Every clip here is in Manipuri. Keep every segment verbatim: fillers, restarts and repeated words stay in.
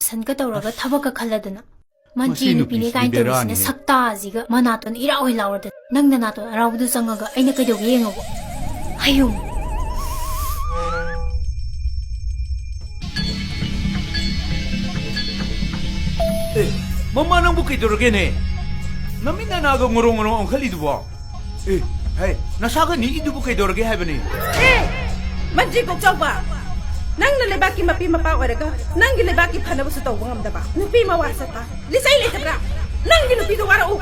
ꯁꯟꯒ ꯇꯧꯔꯒ ꯊꯕꯛꯀ ꯈꯜꯂꯗꯅ꯫ ꯃꯟꯇ꯭ꯔꯤ ꯃꯁꯤ ꯅꯨꯄꯤꯅꯤ ꯅꯨꯄꯤꯁꯤꯗꯤ ꯀꯥꯏꯅ ꯇꯧꯔꯤꯁꯤꯅ ꯕꯦꯔꯥꯅꯤꯍꯦ꯫ ꯁꯛꯇꯥꯁꯤꯒ ꯃꯅꯥꯇꯣꯟ ꯏꯔꯥ ꯍꯣꯏ ꯂꯥꯎꯔꯗꯅ꯫ ꯅꯪ ꯅꯅꯥꯇꯣꯟ ꯑꯔꯥꯎꯕꯗꯨ ꯆꯪꯉꯒ ꯑꯩꯅ ꯀꯩꯗꯧꯒꯦ ꯌꯦꯡꯉꯣꯕ꯫ ꯍꯌꯨꯝ꯫ ꯑꯦ, ꯃꯃꯥ ꯅꯪꯕꯨ ꯀꯩꯗꯧꯔꯒꯦꯅꯦ? ꯅꯃꯤꯠ ꯅꯅꯥꯗꯣ ꯉꯣꯔꯣꯡ ꯉꯣꯔꯣꯡ ꯑꯣꯟꯈꯠꯂꯤꯗꯨꯕꯣ? ꯑꯦ, ꯍꯦ, ꯅꯁꯥꯒ ꯅꯤꯛꯏꯗꯨꯕꯨ ꯀꯩꯗꯧꯔꯒꯦ ꯍꯥꯏꯕꯅꯤ? ꯑꯦ, ꯃꯟꯇ꯭ꯔꯤ ꯀꯣꯛꯆꯥꯎꯕ, ꯅꯪꯅ ꯂꯩꯕꯥꯛꯀꯤ ꯃꯄꯤ ꯃꯄꯥ ꯑꯣꯏꯔꯒ ꯅꯪꯒꯤ ꯂꯩꯕꯥꯛꯀꯤ ꯐꯅꯕꯁꯨ ꯇꯧꯕ ꯉꯝꯗꯕ ꯅꯨꯄꯤ ꯃꯋꯥ ꯆꯠꯄ ꯂꯤꯆꯩ ꯂꯩꯇꯕ꯭ꯔꯥ? ꯅꯪꯒꯤ ꯅꯨꯄꯤꯗꯣ ꯋꯥꯔꯛꯎ꯫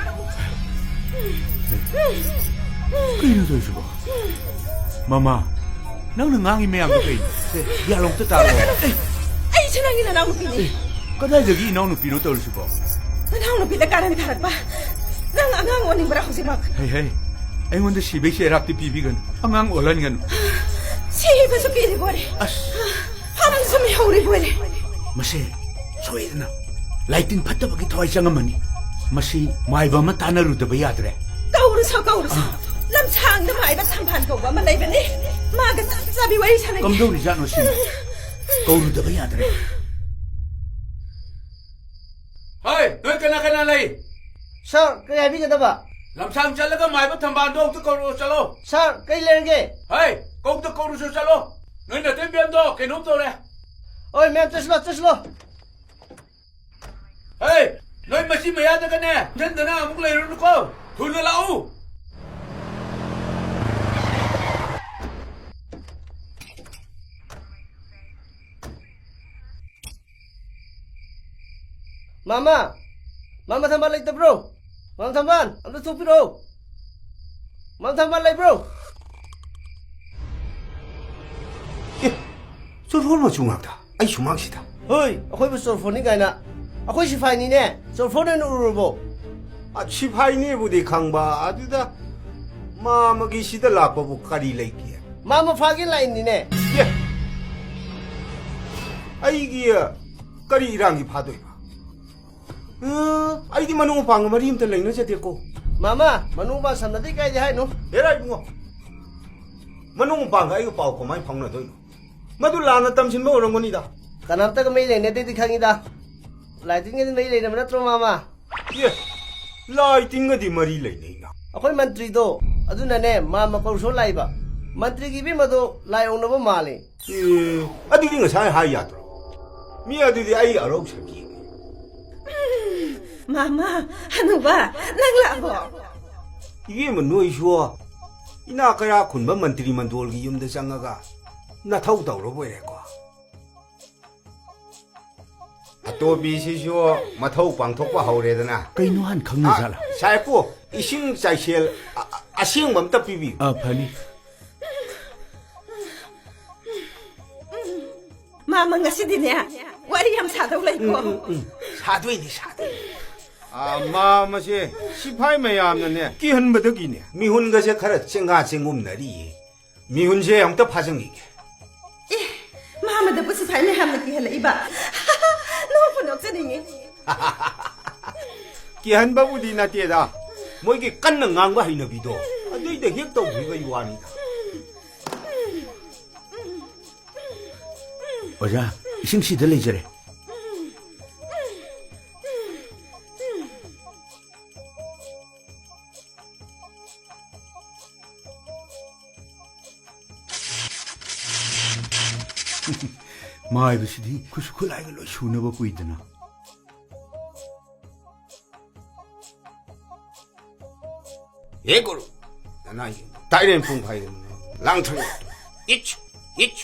ꯀꯩꯅꯣ ꯇꯧꯔꯤꯁꯤꯕꯣ? ꯃꯃꯥ, ꯅꯪꯅ ꯉꯥꯡꯉꯤ ꯃꯌꯥꯝꯗꯣ ꯀꯩꯅꯣ? ꯁꯦ, ꯒ꯭ꯌꯥꯟ ꯑꯝꯇ ꯇꯥꯔꯣ꯫ ꯑꯦ, ꯑꯩꯁꯨ ꯅꯪꯒꯤ ꯅꯅꯥꯎꯅꯨꯄꯤꯅꯦ꯫ ꯑꯦ, ꯀꯗꯥꯏꯗꯒꯤ ꯏꯅꯥꯎꯅꯨꯄꯤꯅꯣ ꯇꯧꯔꯤꯁꯤꯕꯣ? ꯅꯅꯥꯎꯅꯨꯄꯤꯗ ꯀꯥꯔꯟ ꯊꯥꯔꯛꯄ꯫ ꯅꯪ ꯑꯉꯥꯡ ꯑꯣꯟꯅꯤꯡꯕ꯭ꯔꯥ ꯍꯧꯖꯤꯛꯃꯛ? ꯍꯩ, ꯍꯩ, ꯑꯩꯉꯣꯟꯗ ꯁꯤꯕꯩ ꯆꯩꯔꯥꯛꯇꯤ ꯄꯤꯕꯤꯒꯅꯨ꯫ ꯑꯉꯥꯡ ꯑꯣꯜꯍꯟꯒꯅꯨ꯫ ꯁꯤꯕꯁꯨ ꯀꯤꯔꯤꯕꯣꯏꯔꯦ꯫ ꯑꯁ꯫ ꯐꯥꯕꯁꯨ ꯃꯤꯍꯧꯔꯤꯕꯣꯏꯔꯦ꯫ ꯃꯁꯦ ꯁꯣꯏꯗꯅ ꯂꯥꯏꯇꯤꯟ ꯐꯠꯇꯕꯒꯤ ꯊꯋꯥꯏ ꯆꯪꯉꯝꯃꯅꯤ꯫ ꯃꯁꯤ ꯃꯥꯏꯕ ꯑꯃ ꯇꯥꯟꯅꯔꯨꯗꯕ ꯌꯥꯗ꯭ꯔꯦ꯫ ꯀꯧꯔꯨꯁꯣ, ꯀꯧꯔꯨꯁꯣ꯫ ꯑꯥ꯫ ꯂꯝꯁꯥꯡꯗ ꯃꯥꯏꯕ ꯊꯝꯕꯥꯜ ꯀꯧꯕ ꯑꯃ ꯂꯩꯕꯅꯤ꯫ ꯃꯥꯒ ꯆꯞ ꯆꯥꯕꯤ ꯋꯥꯔꯤ ꯁꯥꯟꯅꯒꯦ꯫ ꯀꯝꯗꯧꯔꯤꯖꯥꯠꯅꯣ ꯁꯤꯕꯨ? ꯀꯧꯔꯨꯗꯕ ꯌꯥꯗ꯭ꯔꯦ꯫ ꯍꯣꯏ, ꯅꯣꯏ ꯀꯅꯥ ꯀꯅꯥ ꯂꯩ? ꯁꯥꯔ, ꯀꯔꯤ ꯍꯥꯏꯕꯤꯒꯗꯕ? ꯂꯝꯁꯥꯡ ꯆꯠꯂꯒ ꯃꯥꯏꯕ ꯊꯝꯕꯥꯜꯗꯣ ꯑꯃꯨꯛꯇ ꯀꯧꯔꯨꯔꯣ ꯆꯠꯂꯣ꯫ ꯁꯥꯔ, ꯀꯔꯤ ꯂꯩꯔꯒꯦ? ꯍꯣꯏ, ꯀꯧꯗ ꯀꯧꯔꯨꯁꯨ ꯆꯠꯂꯣ꯫ ꯅꯣꯏ ꯅꯇꯩ ꯃꯦꯝꯗꯣ ꯀꯩꯅꯣꯝ ꯇꯧꯔꯦ꯫ ꯍꯣꯏ, ꯃꯦꯝ, ꯆꯠꯁꯤꯜꯂꯣ, ꯆꯠꯁꯤꯜꯂꯣ꯫ ꯍꯦ, ꯅꯣꯏ ꯃꯁꯤ ꯃꯌꯥꯗꯒꯅꯦ ꯆꯪꯗꯅ ꯑꯃꯨꯛ ꯂꯩꯔꯨꯅꯨꯀꯣ꯫ ꯊꯨꯅ ꯂꯥꯛꯎ꯫ ꯃꯥꯃ! ꯃꯥꯃ ꯊꯝꯕꯥꯜ ꯂꯩꯇꯕ꯭ꯔꯣ? ꯃꯥꯃ ꯊꯝꯕꯥꯜ, ꯑꯝꯇ ꯊꯣꯛꯄꯤꯔꯛꯑꯣ꯫ ꯃꯥꯃ ꯊꯝꯕꯥꯜ ꯂꯩꯕ꯭ꯔꯣ? ꯑꯦ, ꯆꯨꯔꯐꯣꯟ ꯃꯆꯨ ꯉꯥꯛꯇ꯫ ꯑꯩ ꯁꯨꯃꯥꯡꯁꯤꯗ꯫ ꯍꯣꯏ, ꯑꯩꯈꯣꯏꯕꯨ ꯆꯣꯔꯐꯣꯟꯅꯤ ꯀꯥꯏꯅ꯫ ꯑꯩꯈꯣꯏ ꯁꯤꯐꯥꯏꯅꯤꯅꯦ꯫ ꯆꯣꯔꯐꯣꯟ ꯑꯣꯏꯅ ꯎꯔꯨꯔꯕꯣ? ꯑ, ꯁꯤꯐꯥꯏꯅꯦꯕꯨꯗꯤ ꯈꯪꯕ, ꯑꯗꯨꯗ ꯃꯥꯃꯒꯤ ꯁꯤꯗ ꯂꯥꯛꯄꯕꯨ ꯀꯔꯤ ꯂꯩꯒꯦ? ꯃꯥꯃ ꯐꯥꯒꯦ ꯂꯥꯛꯏꯅꯤꯅꯦ꯫ ꯑꯦ! ꯑꯩꯒꯤ, ꯑ, ꯀꯔꯤ ꯏꯔꯥꯡꯒꯤ ꯐꯥꯗꯣꯏꯕ? ꯑ, ꯑꯩꯗꯤ ꯃꯅꯨꯡ ꯃꯄꯥꯟꯒ ꯃꯔꯤ ꯑꯝꯇ ꯂꯩꯅꯖꯗꯦꯀꯣ꯫ ꯃꯥꯃ, ꯃꯅꯨꯡ ꯃꯄꯥꯟ ꯁꯝꯅꯗꯦ ꯀꯥꯏꯗꯤ ꯍꯥꯏꯅꯨ꯫ ꯍꯦꯔꯥ ꯏꯕꯨꯡꯉꯣ, ꯃꯅꯨꯡ ꯃꯄꯥꯟꯒ ꯑꯩꯒ ꯄꯥꯎ ꯀꯃꯥꯏꯅ ꯐꯥꯎꯅꯗꯣꯏꯅꯣ? ꯃꯗꯨ ꯂꯥꯟꯅ ꯇꯝꯁꯤꯟꯕ ꯑꯣꯏꯔꯝꯒꯅꯤꯗ꯫ ꯀꯅꯥꯝꯇꯒ ꯃꯔꯤ ꯂꯩꯅꯗꯦꯗꯤ ꯈꯪꯉꯤꯗ꯫ ꯂꯥꯏ ꯇꯤꯟꯒꯗꯤ ꯃꯔꯤ ꯂꯩꯅꯕ ꯅꯠꯇ꯭ꯔꯣ, ꯃꯥꯃ? ꯑꯦ, ꯂꯥꯏ ꯇꯤꯟꯒꯗꯤ ꯃꯔꯤ ꯂꯩꯅꯩꯅ꯫ ꯑꯩꯈꯣꯏ ꯃꯟꯇ꯭ꯔꯤꯗꯣ, ꯑꯗꯨꯅꯅꯦ, ꯃꯥꯃ ꯀꯧꯔꯨꯁꯣ ꯂꯥꯛꯏꯕ꯫ ꯃꯟꯇ꯭ꯔꯤꯒꯤ ꯏꯕꯦꯝꯃꯗꯣ ꯂꯥꯏ ꯑꯣꯛꯅꯕ ꯃꯥꯜꯂꯦ꯫ ꯑꯦ, ꯑꯗꯨꯗꯤ ꯉꯁꯥꯏ ꯍꯥꯏ ꯌꯥꯗ꯭ꯔꯣ? ꯃꯤ ꯑꯗꯨꯗꯤ ꯑꯩ ꯑꯔꯧ ꯁꯛꯀꯤꯅꯤ꯫ ꯃꯥꯃ, ꯍꯅꯨꯕ, ꯅꯪ ꯂꯥꯛꯑꯕꯣ? ꯏꯕꯦꯝꯃ, ꯅꯣꯏꯁꯨ ꯏꯅꯥꯛ ꯀꯩꯔꯥꯛ ꯈꯨꯟꯕ ꯃꯟꯇ꯭ꯔꯤ ꯃꯟꯗꯣꯜꯒꯤ ꯌꯨꯝꯗ ꯆꯪꯉꯒ ꯅꯊꯧ ꯇꯧꯔꯕ ꯑꯣꯏꯔꯦꯀꯣ꯫ ꯑꯇꯣꯝꯕꯤꯁꯤꯁꯨ ꯃꯊꯧ ꯄꯥꯡꯊꯣꯛꯄ ꯍꯧꯔꯦꯗꯅ꯫ ꯀꯩꯅꯣ ꯍꯥꯟ ꯈꯪꯅ ꯖꯥꯠꯂꯥ? ꯁꯥꯏꯄꯨ, ꯏꯁꯤꯡ ꯆꯥꯏꯁꯦꯜ ꯑ-, ꯑ-, ꯑꯁꯦꯡꯕ ꯑꯝꯇ ꯄꯤꯕꯤꯌꯨ꯫ ꯑ, ꯐꯅꯤ꯫ ꯃꯥꯃ, ꯉꯁꯤꯗꯤꯅꯦ, ꯋꯥꯔꯤ ꯌꯥꯝ ꯁꯥꯗꯧ ꯂꯩꯀꯣ꯫ ꯎꯝ, ꯎꯝ, ꯎꯝ꯫ ꯁꯥꯗꯣꯏꯅꯤ, ꯁꯥꯗꯣꯏꯅꯤ꯫ ꯑ, ꯃꯥꯃꯁꯦ ꯁꯤꯐꯥꯏ ꯃꯌꯥꯝꯅꯅꯦ ꯀꯤꯍꯟꯕꯗꯒꯤꯅꯦ꯫ ꯃꯤꯍꯨꯟꯒꯁꯦ ꯈꯔ ꯆꯦꯡꯒꯥ ꯆꯦꯡꯒꯨꯝꯅꯔꯤꯌꯦ꯫ ꯃꯤꯍꯨꯟꯁꯦ ꯑꯝꯇ ꯐꯥꯖꯟꯈꯤꯒꯦ꯫ ꯑꯦ, ꯃꯥꯃꯗꯕꯨ ꯁꯤꯐꯥꯏ ꯃꯌꯥꯝꯅ ꯀꯤꯍꯜꯂꯛꯏꯕ? ꯅꯣꯛꯄꯨ ꯅꯣꯛꯆꯅꯤꯡꯉꯤ꯫ ꯀꯤꯍꯟꯕꯕꯨꯗꯤ ꯅꯠꯇꯦꯗ, ꯃꯣꯏꯒꯤ ꯀꯟꯅ ꯉꯥꯡꯕ ꯍꯩꯅꯕꯤꯗꯣ, ꯑꯗꯨꯏꯗ ꯍꯦꯛ ꯇꯧꯈꯤꯕꯩ ꯋꯥꯅꯤꯗ꯫ ꯑꯣꯖꯥ, ꯏꯁꯤꯡ ꯁꯤꯗ ꯂꯩꯖꯔꯦ꯫ ꯃꯥꯏꯕꯁꯤꯗꯤ ꯈꯨꯠꯁꯨ ꯈꯨꯠꯂꯥꯏꯒ ꯂꯣꯏ ꯁꯨꯅꯕ ꯄꯨꯏꯗꯅ꯫ ꯍꯦ ꯒꯨꯔꯨ, ꯅꯅꯥꯏ ꯇꯥꯏꯔꯦꯟ ꯄꯨꯡ ꯐꯥꯏꯔꯦꯟ ꯂꯥꯡꯊ꯭ꯔꯩ꯫ ꯏꯠ! ꯏꯠ!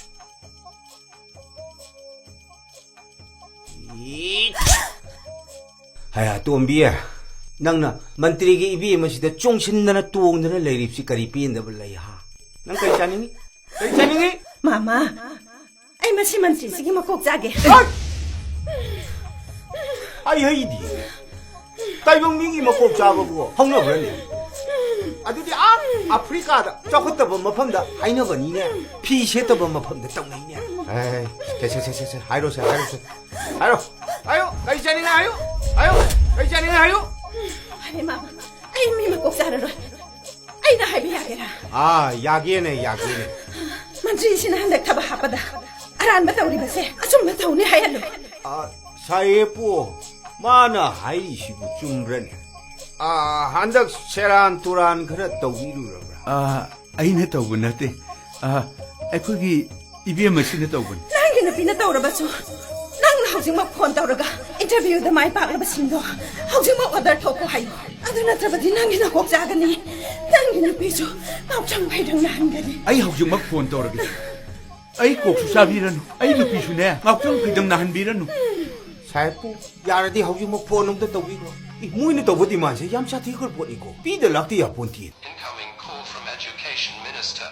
ꯏꯠ! ꯍꯌꯥ ꯇꯣꯝꯕꯤ, ꯅꯪꯅ ꯃꯟꯇ꯭ꯔꯤꯒꯤ ꯏꯕꯦꯝ ꯑꯁꯤꯗ ꯆꯣꯡꯁꯤꯟꯗꯅ ꯇꯣꯡꯗꯅ ꯂꯩꯔꯤꯕꯁꯤ ꯀꯔꯤ ꯄꯦꯟꯗꯕ ꯂꯩ, ꯍꯥ? ꯅꯪ ꯀꯔꯤ ꯆꯥꯅꯤꯡꯉꯤ? ꯀꯔꯤ ꯆꯥꯅꯤꯡꯉꯤ? ꯃꯥꯃ, ꯑꯩ ꯃꯁꯤ ꯃꯟꯇ꯭ꯔꯤꯁꯤꯒꯤ ꯃꯀꯣꯛ ꯆꯥꯒꯦ꯫ ꯍꯠ! ꯑꯩ ꯍꯩꯗꯤ꯫ ꯇꯥꯏꯕꯪ ꯃꯤꯒꯤ ꯃꯀꯣꯛ ꯆꯥꯕꯕꯨ ꯍꯧꯅꯕ꯭ꯔꯅꯦ? ꯑꯗꯨꯗꯤ ꯑꯥ ꯑꯐ꯭ꯔꯤꯀꯥꯗ ꯆꯥꯎꯈꯠꯇꯕ ꯃꯐꯝꯗ ꯍꯥꯏꯅꯕꯅꯤꯅꯦ, ꯐꯤ ꯁꯦꯠꯇꯕ ꯃꯐꯝꯗ ꯇꯧꯅꯩꯅꯦ꯫ ꯑꯦ, ꯁꯦ, ꯁꯦ, ꯁꯦ, ꯁꯦ, ꯁꯦ, ꯍꯥꯏꯔꯣꯁꯦ, ꯍꯥꯏꯔꯣꯁꯦ꯫ ꯍꯥꯏꯔꯣ, ꯍꯥꯏꯌꯣ, ꯀꯔꯤ ꯆꯥꯅꯤꯡꯉꯦ ꯍꯥꯏꯌꯨ, ꯍꯥꯏꯌꯣ, ꯀꯔꯤ ꯆꯥꯅꯤꯡꯉꯦ ꯍꯥꯏꯌꯨ꯫ ꯑꯔꯦ ꯃꯥꯃ, ꯑꯩ ꯃꯤ ꯃꯀꯣꯛ ꯆꯥꯔꯔꯣꯏ꯫ ꯑꯩꯅ ꯍꯥꯏꯕ ꯌꯥꯒꯦꯔꯥ? ꯑꯥ, ꯌꯥꯒꯦꯅꯦ, ꯌꯥꯒꯦꯅꯦ꯫ ꯃꯟꯇ꯭ꯔꯤꯁꯤꯅ ꯍꯟꯗꯛ ꯊꯕꯛ ꯍꯥꯞꯄꯗ ꯑꯔꯥꯟꯕ ꯇꯧꯔꯤꯕꯁꯦ ꯑꯆꯨꯝꯕ ꯇꯧꯅꯤ ꯍꯥꯏꯍꯜꯂꯨ꯫ ꯑꯥ, ꯁꯥꯍꯦꯕꯄꯨ ꯃꯥꯅ ꯍꯥꯏꯔꯤꯁꯤꯕꯨ ꯆꯨꯝꯕ꯭ꯔꯅꯦ? ꯑꯥ, ꯍꯟꯗꯛ ꯁꯦꯔꯥꯟ ꯇꯨꯔꯥꯟ ꯈꯔ ꯇꯧꯕꯤꯔꯨꯔꯕ꯭ꯔꯥ? ꯑꯥ, ꯑꯩꯅ ꯇꯧꯕ ꯅꯠꯇꯦ꯫ ꯑꯥ, ꯑꯩꯈꯣꯏꯒꯤ ꯏꯕꯦꯝꯃꯁꯤꯅ ꯇꯧꯕꯅꯤ꯫ ꯅꯪꯒꯤ ꯅꯨꯄꯤꯅ ꯇꯧꯔꯕꯁꯨ, ꯅꯪꯅ ꯍꯧꯖꯤꯛꯃꯛ ꯐꯣꯟ ꯇꯧꯔꯒ ꯏꯟꯇꯔꯚ꯭ꯌꯨꯗ ꯃꯥꯏ ꯄꯥꯛꯂꯕꯁꯤꯡꯗꯣ ꯍꯧꯖꯤꯛꯃꯛ ꯑꯣꯔꯗꯔ ꯊꯣꯛꯄ ꯍꯥꯏꯌꯨ꯫ ꯑꯗꯨ ꯅꯠꯇ꯭ꯔꯕꯗꯤ ꯅꯪꯒꯤ ꯅꯀꯣꯛ ꯆꯥꯒꯅꯤ꯫ ꯅꯪꯒꯤ ꯅꯨꯄꯤꯁꯨ ꯉꯥꯎꯁꯪ ꯐꯩꯔꯪ ꯅꯥꯍꯟꯒꯅꯤ꯫ ꯑꯩ ꯍꯧꯖꯤꯛꯃꯛ ꯐꯣꯟ ꯇꯧꯔꯒꯦ꯫ ꯑꯩ ꯀꯣꯛꯁꯨ ꯆꯥꯕꯤꯔꯅꯨ, ꯑꯩ ꯅꯨꯄꯤꯁꯨꯅꯦ ꯉꯥꯎꯁꯪ ꯐꯩꯔꯪ ꯅꯥꯍꯟꯕꯤꯔꯅꯨ꯫ ꯁꯥꯍꯦꯕꯄꯨ ꯌꯥꯔꯗꯤ ꯍꯧꯖꯤꯛꯃꯛ ꯐꯣꯟ ꯑꯝꯇ ꯇꯧꯕꯤꯈ꯭ꯔꯣ꯫ ꯏ, ꯃꯣꯏꯅ ꯇꯧꯕ ꯗꯤꯃꯥꯟꯁꯦ ꯌꯥꯝ ꯁꯥꯊꯤꯈ꯭ꯔ ꯄꯣꯠꯅꯤꯀꯣ꯫ ꯄꯤꯗ ꯂꯥꯛꯇ ꯌꯥꯄꯣꯟꯇꯦ꯫ Incoming call from Education Minister.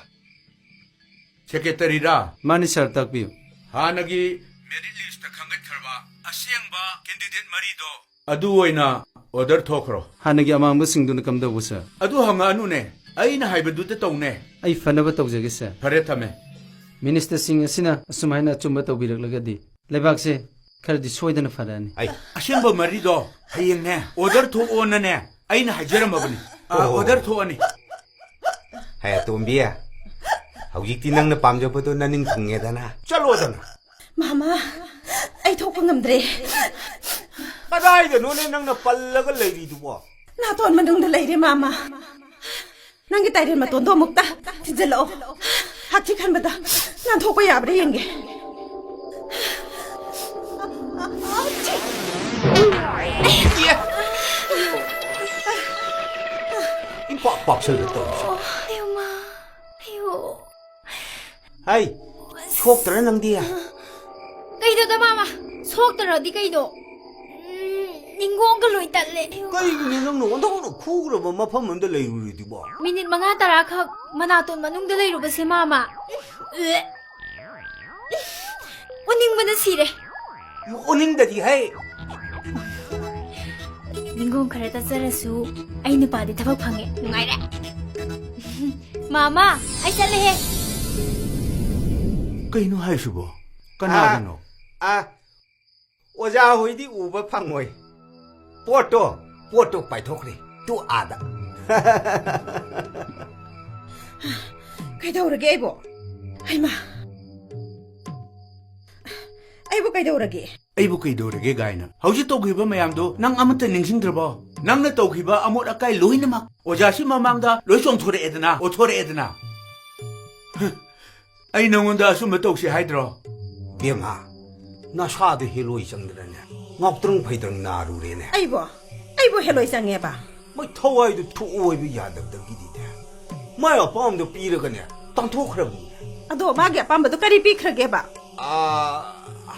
ꯁꯦꯀ꯭ꯔꯦꯇꯔꯤꯔꯥ? ꯃꯥꯅꯤ ꯁꯥꯔ, ꯇꯥꯛꯄꯤꯌꯨ꯫ ꯍꯥꯟꯅꯒꯤ ꯃꯦꯔꯤꯠ ꯂꯤꯁꯇ ꯈꯟꯒꯠꯈ꯭ꯔꯕ ꯑꯁꯦꯡꯕ ꯀꯦꯟꯗꯤꯗꯦꯠ ꯃꯔꯤꯗꯣ ꯑꯗꯨ ꯑꯣꯏꯅ ꯑꯣꯔꯗꯔ ꯊꯣꯛꯈ꯭ꯔꯣ꯫ ꯍꯥꯟꯅꯒꯤ ꯑꯃꯥꯡꯕꯁꯤꯡꯗꯨꯅ ꯀꯝꯗꯧꯕ ꯁꯥꯔ? ꯑꯗꯨ ꯍꯪꯉꯛꯑꯅꯨꯅꯦ, ꯑꯩꯅ ꯍꯥꯏꯕꯗꯨꯗ ꯇꯧꯅꯦ꯫ ꯑꯩ ꯐꯅꯕ ꯇꯧꯖꯒꯦ ꯁꯥꯔ꯫ ꯐꯔꯦ, ꯊꯝꯃꯦ꯫ ꯃꯤꯅꯤꯁꯇꯔꯁꯤꯡ ꯑꯁꯤꯅ ꯑꯁꯨꯝ ꯍꯥꯏꯅ ꯑꯆꯨꯝꯕ ꯇꯧꯕꯤꯔꯛꯂꯒꯗꯤ ꯂꯩꯕꯥꯛꯁꯦ ꯈꯔꯗꯤ ꯁꯣꯏꯗꯅ ꯐꯔꯛꯑꯅꯤ꯫ ꯑꯩ ꯑꯁꯦꯡꯕ ꯃꯔꯤꯗꯣ ꯍꯌꯦꯡꯅꯦ ꯑꯣꯔꯗꯔ ꯊꯣꯛꯑꯣꯅꯅꯦ ꯑꯩꯅ ꯍꯥꯏꯖꯔꯝꯃꯕꯅꯤ꯫ ꯑ, ꯑꯣ꯫ ꯑꯣꯔꯗꯔ ꯊꯣꯛꯑꯅꯤ꯫ ꯍꯦ ꯑꯇꯣꯝꯕꯤ, ꯍꯧꯖꯤꯛꯇꯤ ꯅꯪꯅ ꯄꯥꯝꯖꯕꯗꯣ ꯅꯅꯤꯡ ꯊꯨꯡꯉꯦꯗꯅ꯫ ꯆꯠꯂꯣꯗꯅ꯫ ꯃꯥꯃ, ꯑꯩ ꯊꯣꯛꯄ ꯉꯝꯗ꯭ꯔꯦ꯫ ꯀꯗꯥꯏꯗꯅꯣꯅꯦ ꯅꯪꯅ ꯄꯜꯂꯒ ꯂꯩꯔꯤꯗꯨꯕꯣ? ꯅꯥꯇꯣꯟ ꯃꯅꯨꯡꯗ ꯂꯩꯔꯦ, ꯃꯥꯃ꯫ ꯅꯪꯒꯤ ꯇꯥꯏꯔꯦꯟ ꯃꯇꯣꯟꯗꯣ ꯑꯃꯨꯛꯇ ꯊꯤꯟꯖꯤꯜꯂꯛꯑꯣ꯫ ꯍꯛꯊꯤ ꯈꯟꯕꯗ ꯅꯥꯟꯊꯣꯛꯄ ꯌꯥꯕ꯭ꯔꯥ ꯌꯦꯡꯒꯦ꯫ ꯏꯄꯥꯛ ꯄꯥꯛꯁꯜꯂꯦ ꯇꯧꯔꯤꯁꯦ꯫ ꯑꯌꯣ, ꯃꯥ꯫ ꯑꯌꯣ꯫ ꯍꯥꯏ, ꯁꯣꯛꯇ꯭ꯔꯥ ꯅꯪꯗꯤ? ꯀꯩꯅꯣꯗ, ꯃꯥꯃ? ꯁꯣꯛꯇ꯭ꯔꯗꯤ ꯀꯩꯅꯣ? ꯎꯝ, ꯅꯤꯡꯒꯣꯡꯒ ꯂꯣꯏ ꯇꯠꯂꯦ꯫ ꯀꯩꯒꯤꯅꯣ ꯅꯪꯅ ꯑꯣꯟꯊꯣꯛꯅ ꯈꯨꯈ꯭ꯔꯕ ꯃꯐꯝ ꯑꯃꯗ ꯂꯩꯔꯨꯔꯤꯗꯨꯕꯣ? ꯃꯤꯅꯤꯠ ꯃꯉꯥ ꯇꯔꯥ ꯈꯛ ꯃꯅꯥꯇꯣꯟ ꯃꯅꯨꯡꯗ ꯂꯩꯔꯨꯕꯁꯦ, ꯃꯥꯃ꯫ ꯑꯣꯅꯤꯡꯕꯅ ꯁꯤꯔꯦ꯫ ꯑꯣꯅꯤꯡꯗꯗꯤ ꯍꯩ꯫ ꯅꯤꯡꯒꯣꯡ ꯈꯔ ꯇꯠꯆꯔꯁꯨ ꯑꯩ ꯅꯨꯄꯥꯗꯤ ꯊꯕꯛ ꯐꯪꯉꯦ꯫ ꯅꯨꯡꯉꯥꯏꯔꯦ꯫ ꯃꯥꯃ, ꯑꯩ ꯆꯠꯂꯦꯍꯦ꯫ ꯀꯩꯅꯣ ꯍꯥꯏꯁꯤꯕꯣ? ꯀꯅꯥꯒꯅꯣ? ꯑꯥ, ꯑꯥ, ꯑꯣꯖꯥ ꯍꯣꯏꯗꯤ ꯎꯕ ꯐꯪꯉꯣꯏ꯫ ꯄꯣꯠꯇꯣ, ꯄꯣꯠꯇꯣ ꯄꯥꯏꯊꯣꯛꯈ꯭ꯔꯦ꯫ ꯇꯨ ꯑꯥꯗ꯫ ꯀꯩꯗꯧꯔꯒꯦ ꯑꯩꯕꯣ? ꯍꯩꯃꯥ꯫ ꯑꯩꯕꯨ ꯀꯩꯗꯧꯔꯒꯦ? ꯑꯩꯕꯨ ꯀꯩꯗꯧꯔꯒꯦ ꯀꯥꯏꯅ꯫ ꯍꯧꯖꯤꯛ ꯇꯧꯈꯤꯕ ꯃꯌꯥꯝꯗꯣ ꯅꯪ ꯑꯃꯠꯇ ꯅꯤꯡꯁꯤꯡꯗ꯭ꯔꯕꯣ? ꯅꯪꯅ ꯇꯧꯈꯤꯕ ꯑꯃꯣꯠ ꯑꯀꯥꯏ ꯂꯣꯏꯅꯃꯛ ꯑꯣꯖꯥꯁꯤ ꯃꯃꯥꯡꯗ ꯂꯣꯏ ꯆꯣꯡꯊꯣꯔꯛꯑꯦꯗꯅ, ꯑꯣꯊꯣꯔꯛꯑꯦꯗꯅ꯫ ꯑꯩ ꯅꯉꯣꯟꯗ ꯑꯆꯨꯝꯕ ꯇꯧꯁꯤ ꯍꯥꯏꯗ꯭ꯔꯣ? ꯕꯦꯝꯃ, ꯅꯁꯥꯗ ꯍꯦꯂꯣꯏ ꯆꯪꯗꯅꯅꯦ, ꯉꯥꯎꯇ꯭ꯔꯪ ꯐꯩꯗ꯭ꯔꯪ ꯅꯥꯔꯨꯔꯦꯅꯦ꯫ ꯑꯩꯕꯣ? ꯑꯩꯕꯨ ꯍꯦꯂꯣꯏ ꯆꯪꯉꯦꯕ? ꯃꯣꯏ ꯊꯋꯥꯏꯗꯨ ꯊꯣꯛꯑꯣꯏꯕ ꯌꯥꯗꯕꯗꯒꯤꯗꯤꯅꯦ, ꯃꯥꯏ ꯑꯄꯥꯝꯕꯗꯣ ꯄꯤꯔꯒꯅꯦ, ꯇꯥꯟꯊꯣꯛꯈ꯭ꯔꯕꯅꯤ꯫ ꯑꯗꯣ ꯃꯥꯒꯤ ꯑꯄꯥꯝꯕꯗꯣ ꯀꯔꯤ ꯄꯤꯈ꯭ꯔꯒꯦꯕ? ꯑꯥ,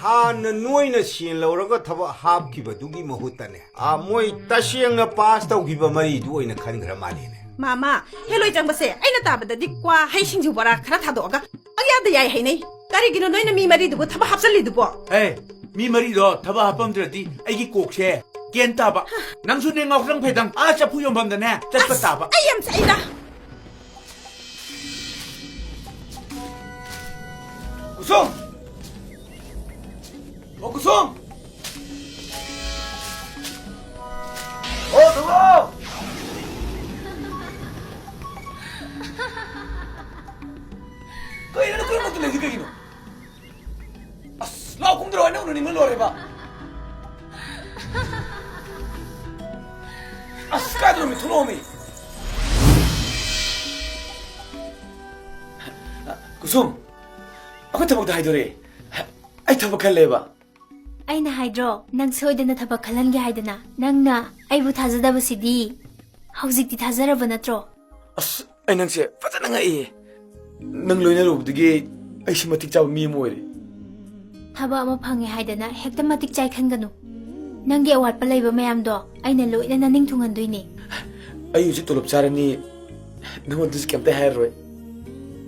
ꯍꯥꯟꯅ ꯅꯣꯏꯅ ꯁꯦꯟ ꯂꯧꯔꯒ ꯊꯕꯛ ꯍꯥꯞꯈꯤꯕꯗꯨꯒꯤ ꯃꯍꯨꯠꯇꯅꯦ, ꯑꯥ, ꯃꯣꯏ ꯇꯁꯦꯡꯅ ꯄꯥꯁ ꯇꯧꯈꯤꯕ ꯃꯔꯤꯗꯨ ꯑꯣꯏꯅ ꯈꯟꯈ꯭ꯔ ꯃꯥꯜꯂꯦꯅꯦ꯫ ꯃꯥꯃ, ꯍꯦꯂꯣꯏ ꯆꯪꯕꯁꯦ ꯑꯩꯅ ꯇꯥꯕꯗꯗꯤ ꯀ꯭ꯋꯥ, ꯍꯩ, ꯁꯤꯡꯖꯨ, ꯕꯣꯔꯥ ꯈꯔ ꯊꯥꯗꯣꯛꯑꯒ ꯄꯪꯌꯥꯗ ꯌꯥꯏ ꯍꯥꯏꯅꯩ꯫ ꯀꯔꯤꯒꯤꯅꯣ ꯅꯣꯏꯅ ꯃꯤ ꯃꯔꯤꯗꯨꯕꯨ ꯊꯕꯛ ꯍꯥꯞꯆꯜꯂꯤꯗꯨꯕꯣ? ꯑꯦ, ꯃꯤ ꯃꯔꯤꯗꯣ ꯊꯕꯛ ꯍꯥꯞꯄꯝꯗ꯭ꯔꯗꯤ ꯑꯩꯒꯤ ꯀꯣꯛꯁꯦ ꯀꯦꯟ ꯇꯥꯕ꯫ ꯅꯪꯁꯨꯅꯦ ꯉꯥꯎꯁꯪ ꯐꯩꯗꯪ, ꯑꯥ ꯆꯐꯨ ꯌꯣꯟꯐꯝꯗꯅꯦ ꯆꯠꯄ ꯑꯁ, ꯇꯥꯕ꯫ ꯑꯩ ꯌꯥꯝ ꯆꯥꯛꯏꯗ꯫ ꯀꯨꯁꯨꯝ! ꯑꯣ, ꯀꯨꯁꯨꯝ! ꯑꯣ, ꯊꯣꯛꯂꯛꯑꯣ! ꯀꯩꯅꯣ ꯅꯪ ꯀꯨꯏꯅ ꯂꯩꯗꯤ ꯀꯩꯒꯤꯅꯣ? ꯑꯁ, ꯂꯥꯎ ꯀꯨꯝꯗ꯭ꯔꯣ? ꯅꯪ ꯎꯅꯅꯤꯡꯕ ꯂꯣꯏꯔꯦꯕ꯫ ꯑꯁ, ꯀꯥꯏꯗꯅꯣꯃꯤ? ꯊꯣꯛꯂꯛꯑꯣꯃꯤ꯫ ꯀꯨꯁꯨꯝ, ꯑꯩꯈꯣꯏ ꯊꯕꯛꯇ ꯍꯥꯏꯗꯣꯔꯛꯑꯦ꯫ ꯑꯩ ꯊꯕꯛ ꯈꯜꯂꯦꯕ꯫ ꯑꯩꯅ ꯍꯥꯏꯗ꯭ꯔꯣ, ꯅꯪ ꯁꯣꯏꯗꯅ ꯊꯕꯛ ꯈꯜꯍꯟꯒꯦ ꯍꯥꯏꯗꯅ? ꯅꯪꯅ ꯑꯩꯕꯨ ꯊꯥꯖꯗꯕꯁꯤꯗꯤ꯫ ꯍꯧꯖꯤꯛꯇꯤ ꯊꯥꯖꯔꯕ ꯅꯠꯇ꯭ꯔꯣ? ꯑꯁ, ꯑꯩ ꯅꯪꯁꯦ ꯐꯖꯅ ꯉꯛꯏꯌꯦ꯫ ꯅꯪ ꯂꯣꯏꯅꯔꯨꯕꯗꯒꯤ ꯑꯩꯁꯨ ꯃꯇꯤꯛ ꯆꯥꯕ ꯃꯤ ꯑꯃ ꯑꯣꯏꯔꯦ꯫ ꯊꯕꯛ ꯑꯃ ꯐꯪꯉꯦ ꯍꯥꯏꯗꯅ ꯍꯦꯛꯇ ꯃꯇꯤꯛ ꯆꯥꯏ ꯈꯟꯒꯅꯨ꯫ ꯅꯪꯒꯤ ꯑꯋꯥꯠꯄ ꯂꯩꯕ ꯃꯌꯥꯝꯗꯣ ꯑꯩꯅ ꯂꯣꯏꯅ ꯅꯅꯤꯡ ꯊꯨꯡꯍꯟꯗꯣꯏꯅꯦ꯫ ꯑꯩ ꯍꯧꯖꯤꯛ ꯇꯣꯂꯣꯞ ꯆꯥꯔꯅꯤ, ꯅꯉꯣꯟꯗꯁꯨ ꯀꯩꯝꯇ ꯍꯥꯏꯔꯔꯣꯏ꯫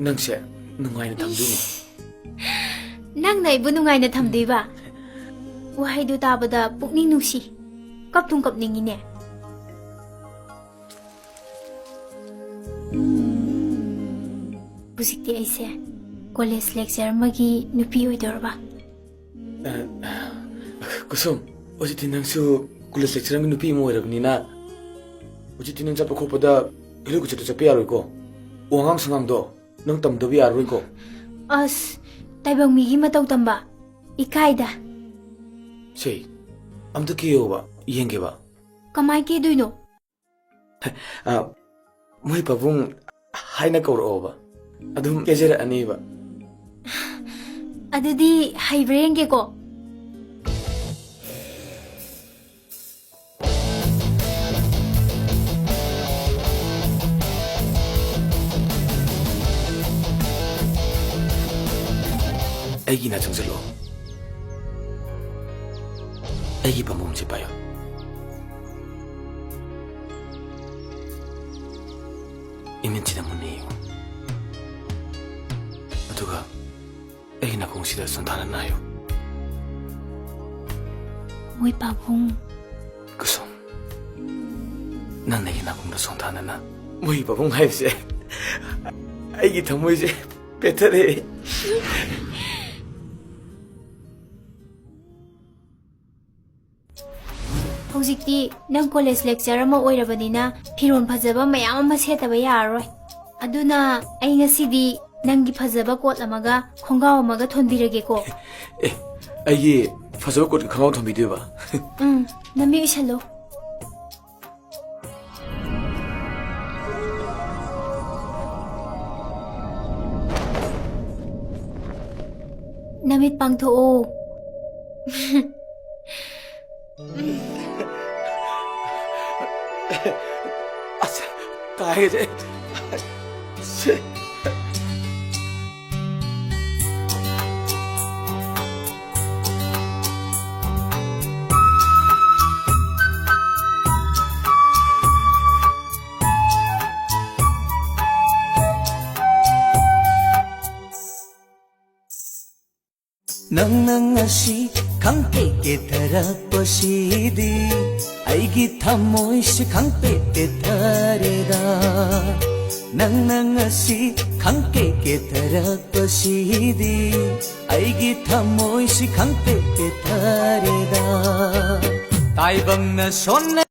ꯅꯪꯁꯦ ꯅꯨꯡꯉꯥꯏꯅ ꯊꯝꯗꯣꯏꯅꯦ꯫ ꯅꯪꯅ ꯑꯩꯕꯨ ꯅꯨꯡꯉꯥꯏꯅ ꯊꯝꯗꯣꯏꯕ? ꯋꯥꯍꯩꯗꯨ ꯇꯥꯕꯗ ꯄꯨꯛꯅꯤꯡ ꯅꯨꯡꯁꯤ꯫ ꯀꯞꯇꯨꯝ ꯀꯞꯅꯤꯡꯉꯤꯅꯦ꯫ ꯍꯧꯖꯤꯛꯇꯤ ꯑꯩꯁꯦ ꯀꯣꯂꯦꯖ ꯂꯦꯛꯆꯔ ꯑꯃꯒꯤ ꯅꯨꯄꯤ ꯑꯣꯏꯗꯧꯔꯕ? ꯑ, ꯀꯨꯁꯨꯝ, ꯍꯧꯖꯤꯛꯇꯤ ꯅꯪꯁꯨ ꯀꯣꯂꯦꯖ ꯂꯦꯛꯆꯔ ꯑꯃꯒꯤ ꯅꯨꯄꯤ ꯑꯃ ꯑꯣꯏꯔꯕꯅꯤꯅ, ꯍꯧꯖꯤꯛꯇꯤ ꯅꯪ ꯆꯠꯄ ꯈꯣꯠꯄꯗ ꯍꯦꯂꯤꯀꯣꯞꯇꯔꯗ ꯆꯠꯄ ꯌꯥꯔꯣꯏꯀꯣ꯫ ꯋꯥꯉꯥꯡ ꯁꯉꯥꯡꯗꯣ ꯅꯪ ꯇꯝꯗꯕ ꯌꯥꯔꯔꯣꯏꯀꯣ꯫ ꯑꯁ, ꯇꯥꯏꯕꯪ ꯃꯤꯒꯤ ꯃꯇꯧ ꯇꯝꯕ? ꯏꯀꯥꯏꯗ꯫ ꯁꯦ, ꯑꯝꯇ ꯀꯦꯌꯣꯕ, ꯌꯦꯡꯒꯦꯕ꯫ ꯀꯃꯥꯏ ꯀꯦꯗꯣꯏꯅꯣ? ꯑ, ꯃꯣꯏ ꯄꯥꯕꯨꯡ ꯍꯥꯏꯅ ꯀꯧꯔꯛꯑꯣꯕ, ꯑꯗꯨꯝ ꯀꯦꯖꯔꯛꯑꯅꯤꯕ꯫ ꯑꯗꯨꯗꯤ ꯍꯩꯕ꯭ꯔꯥ ꯌꯦꯡꯒꯦꯀꯣ꯫ ꯑꯩꯒꯤ ꯏꯅꯥꯛ ꯆꯪꯁꯤꯜꯂꯣ꯫ ꯑꯩꯒꯤ ꯄꯥꯝꯕꯣꯝꯁꯦ ꯄꯥꯏꯌꯣ꯫ ꯏꯃꯤꯠꯁꯤꯗ ꯃꯨꯟꯅ ꯌꯦꯡꯉꯨ꯫ ꯑꯗꯨꯒ ꯑꯩꯒꯤ ꯅꯥꯀꯣꯡꯁꯤꯗ ꯁꯣꯟꯊꯥꯅ ꯅꯥꯏꯌꯨ꯫ ꯃꯣꯏ ꯄꯥꯕꯨꯡ꯫ ꯀꯨꯁꯨꯝ, ꯅꯪꯅ ꯑꯩꯒꯤ ꯅꯥꯀꯣꯡꯗ ꯁꯣꯟꯊꯥꯅꯅ꯫ ꯃꯣꯏ ꯄꯥꯕꯨꯡ ꯍꯥꯏꯕꯁꯦ ꯑꯩꯒꯤ ꯊꯃꯣꯏꯁꯦ ꯄꯦꯊꯔꯛꯑꯦ꯫ ꯍꯧꯖꯤꯛꯇꯤ ꯅꯪ ꯀꯣꯂꯦꯖ ꯂꯦꯛꯆꯔ ꯑꯃ ꯑꯣꯏꯔꯕꯅꯤꯅ ꯐꯤꯔꯣꯜ ꯐꯖꯕ ꯃꯌꯥꯝ ꯑꯃ ꯁꯦꯠꯇꯕ ꯌꯥꯔꯔꯣꯏ꯫ ꯑꯗꯨꯅ ꯑꯩ ꯉꯁꯤꯗꯤ ꯅꯪꯒꯤ ꯐꯖꯕ ꯀꯣꯠ ꯑꯃꯒ ꯈꯣꯡꯒ꯭ꯔꯥꯎ ꯑꯃꯒ ꯊꯣꯟꯕꯤꯔꯒꯦꯀꯣ꯫ ꯑꯦ, ꯑꯩꯒꯤ ꯐꯖꯕ ꯀꯣꯠꯀ ꯈꯣꯡꯒ꯭ꯔꯥꯎ ꯊꯣꯟꯕꯤꯗꯣꯏꯕ? ꯎꯝ, ꯅꯃꯤꯠ ꯎꯏꯁꯜꯂꯣ꯫ ꯅꯃꯤꯠ ꯄꯥꯡꯊꯣꯛꯑꯣ꯫ ꯑꯁ, ꯇꯥꯏꯔꯦ꯫ ꯅꯪꯅ ꯉꯁꯤ ꯈꯪꯀꯦ ꯀꯦꯊꯔꯛꯄꯁꯤꯗꯤ ꯑꯩꯒꯤ ꯊꯃꯣꯏꯁꯤ ꯈꯪꯄꯦ ꯄꯦꯊꯔꯦꯗ꯫ ꯅꯪꯅ ꯉꯁꯤ ꯈꯪꯀꯦ ꯀꯦꯊꯔꯛꯄꯁꯤꯗꯤ ꯑꯩꯒꯤ ꯊꯃꯣꯏꯁꯤ ꯈꯪꯄꯦ ꯄꯦꯊꯔꯦꯗ꯫ ꯇꯥꯏꯕꯪꯅ ꯁꯣꯟꯅ